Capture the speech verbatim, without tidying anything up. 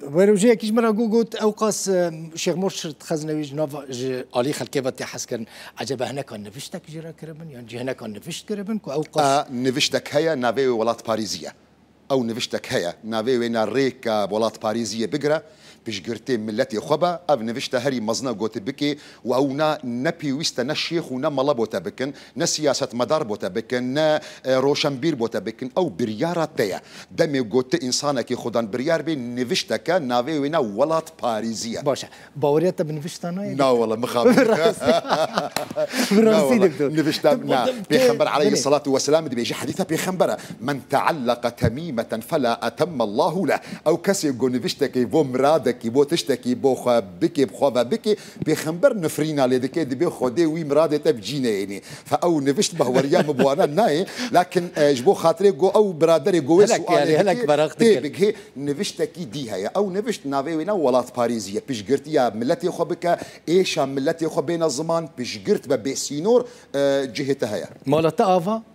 Werojeyekî ji min re got, got, ew qas, e, Şêx Murşid Xeznewî ji nav, ji alî xelkê ve tê hez kirin. Ecebe hineka niviştek jê re kiribin, yan jî hineka nivişt kiribin ku ew qas A, niviştek heye, navê wê welatparêzî ye. Ew niviştek heye, navê wê ne rêka welatparêziyê bigire, piştgirtê miletê xwe be, ev nivişte herî mezin e gotê bikê û ew ne, ne pêwîst e ne şêx û ne mele bo te bikin, ne siyasetmedar bo te bikin, ne, e, roşenbîr bo te bikin. Ew biryara te ye. Demê ku tu însanekî xwedan biryar bê, nivişteke navê wê ne welatparêzî ye. Baş e. Baweriya te bi nivişta nayê? Na wele, mixabin. Bi rastî. Bi Na rastî, wele. Doktor. Nivişta, na. Pêxember aleyhissalatu vesselam dibêje, hedîsa pêxembere, "Men teallaka temîmeten fela etemmallahu leh." Ew kesê ku niviştekî bo miradekî, bo tiştekî, bo xwe bikê, bi xwe ve bikê, pêxember nifrîna lê dike, dibê Xwedê wî miradê te bi cî neyênî. Fe ew nivişt behweriya min bi wana nayê, lakin, e, ji bo xatirê ku ew biraderê ku wê Helek, sualê yani, helek dike, meraq tê dikir. Bigihê, niviştekî dî heye. Ew nivişt navê wê ne welatparêzî ye. Piştgirtiya miletê xwe bike, êşa miletê xwe bêne ziman, piştgirt be bê sînor, e, cihê te heye. Mala te ava?